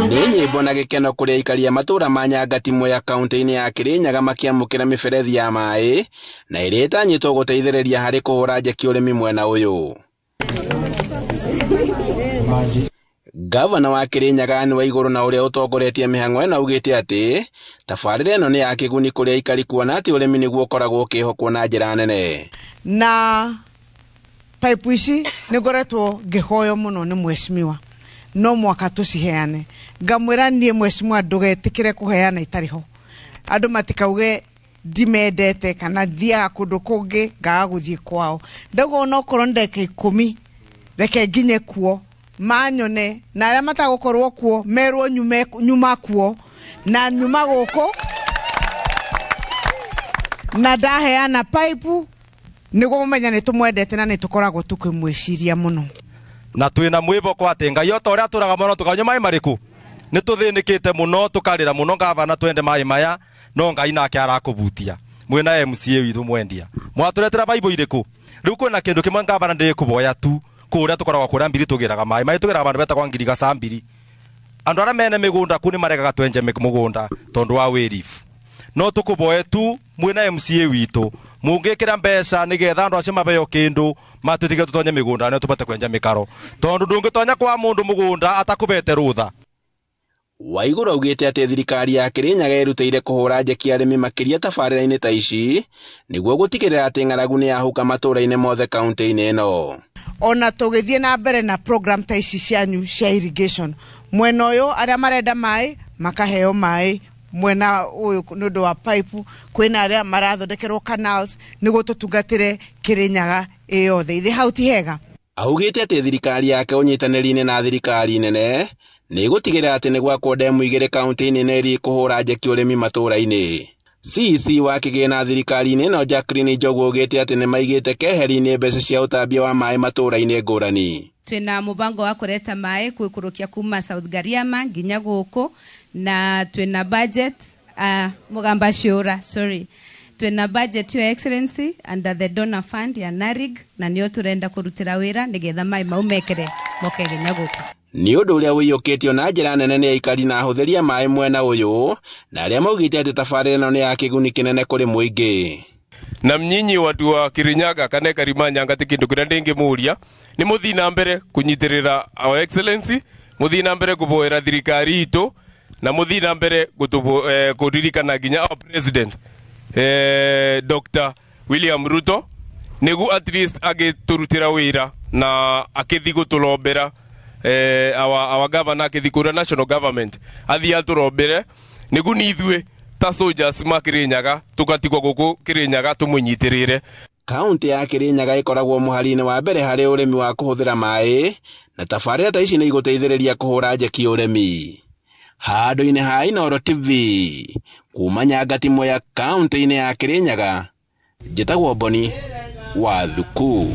Nĩ nyĩmbo na gĩkeno kũrĩ aikari a matũũra ma Nyangati Mwea kaunti-inĩ ya Kirinyaga makĩamũkĩra mĩberethi ya maĩ na ĩrĩa ĩtanyĩtwo gũteithĩrĩria harĩ kũhũra njeki ũrĩmi mwena ũyũ. Ngavana wa Kirinyaga Anne Waigũrũ na ũrĩa ũtongoretie mĩhang'o ĩno augĩte atĩ tabarĩra ĩno nĩ ya kĩguni kũrĩ aikari kuona atĩ ũrĩmi nĩguo ũkoragwo ũkĩhokwo na njĩra nene. Na pipe ici nĩ ngoretwo ngĩhoyo mũno nĩ mheshimiwa no mwaka tũciheane, ngamwĩra niĩ mheshimiwa ndũgetĩkĩre kũheana itarĩ ho, andũ matikauge ndimendete kana thiaga kũndũ kũngĩ ngaga gũthiĩ kwao. Ndauga onokorwo nĩ ndagĩka 10 reke nginye kuo manyone, na arĩa matagũkorwo kuo merwo nyuma kuo na nyuma gũkũ na ndaheana pipe nĩguo mũmenye nĩ tũmwendete na nĩ tũkoragwo tũkĩmwĩciria mũno. Na twĩna mwĩhoko atĩ Ngai o ta ũrĩa atũraga mũno tũkanyua maĩ marĩkũ, nĩ tũthĩnĩkĩte mũno tũkarĩra mũno gavana twende maĩ maya, no Ngai nake arakũbutia. Mwĩna MCA witũ mwendia mwatũretera baibũ irĩkũ? Rĩu kwĩna kĩndũ kĩmwe gavana ndĩkũboya tu, kũrĩa tũkoragwo kũrĩa mbiri tũgĩraga maĩ, maĩ tũgĩraga vandũ betagwo ngirigaca mbiri. Andũ arĩa mene mĩgũnda kuu nĩ maregaga twenje mũgũnda tondũ wa wĩrifu. No tũkũboe tu mwĩna MCA witũ mũngĩkĩra mbeca nĩgetha andũ acio mabeo kĩndũ matwĩtĩkĩre tũtonye mĩgũnda nĩo tũbote kwenja mĩkaro, tondũ ndũngĩtonya kwa mũndũ mũgũnda atakũbete rũtha. Waigũrũ augĩte atĩ thirikari ya Kirinyaga ĩrutĩire kũhũra njeki arĩmi makĩria tabarĩra-inĩ ta ici nĩguo gũtigĩrĩra atĩ ng'aragu nĩ yahuka matũũra-inĩ mothe kaunti-inĩ ĩno. Ona tũgĩthiĩ na mbere na program ta ici cianyu cia irrigation, mwena ũyũ arĩa marenda maĩ makaheo maĩ, mwena ũyũ nĩ ũndũ wa pipe kwĩna arĩa marathondekerwo canals nĩguo tũtungatĩre Kirinyaga ĩ yothe. Ithe hau ti hega. Augĩte atĩ thirikari yake ũnyitanĩri-inĩ na thirikari nene nĩ ĩgũtigĩrĩra atĩ nĩ gwakwo ndemu 2 kaunti-inĩ na iria ikũhũra njeki ũrĩmi matũũra-inĩ. CEC wa kĩgĩna thirikari-inĩ ĩno Jacqueline Njogu augĩte atĩ nĩ maigĩte keheri-inĩ mbeca cia ũtambia wa maĩ matũũra-inĩ ngũrani. Twĩna mũbango wa kũreta maĩ kwĩkũrũkia kuma South Gariama nginya gũkũ, na twĩna budget, Mũgamba Ciũra, sorry. Twĩna budget Your Excellency under the donor fund ya NARIG, na nĩyo tũrenda kũrutĩra wĩra nĩgetha maĩ mau mekere moke nginya gũkũ. Nĩ ũndũ ũrĩa ũiyũkĩtio na njĩra nene nĩ aikari na ahũthĩri a maĩ mwena ũyũ, na arĩa maugĩte atĩ tabarĩra ĩno nĩ ya kĩguni kĩnene kũrĩ mũingĩ. Na mnyinyi watu wa Kirinyaga kana Karima Nyangati kindu kiria ndingimuria ni muthii na mbere kunyitirira Our Excellency, muthii na mbere kuboera thirikari itu, na muthii na mbere kuririkana nginya our president Dr. William Ruto nigu at least agiturutira wira na akithi guturombera, our governor akithi kuria national government athi aturombere nigu ni ithuĩ ta soldiers ma Kirinyaga tugatigwo guku Kirinyaga tumunyitirire. Kaunti ya Kirinyaga ĩkoragwo mũhari-inĩ wa mbere harĩ ũrĩmi wa kũhũthĩra maĩ, na tabarĩra ta ici nĩ igũteithĩrĩria kũhũra njeki ũrĩmi. Handũ-inĩ ha Inooro TV kuma Nyangati Mwea kaunti-inĩ ya Kirinyaga, njĩtagwo Boni wa Thuku.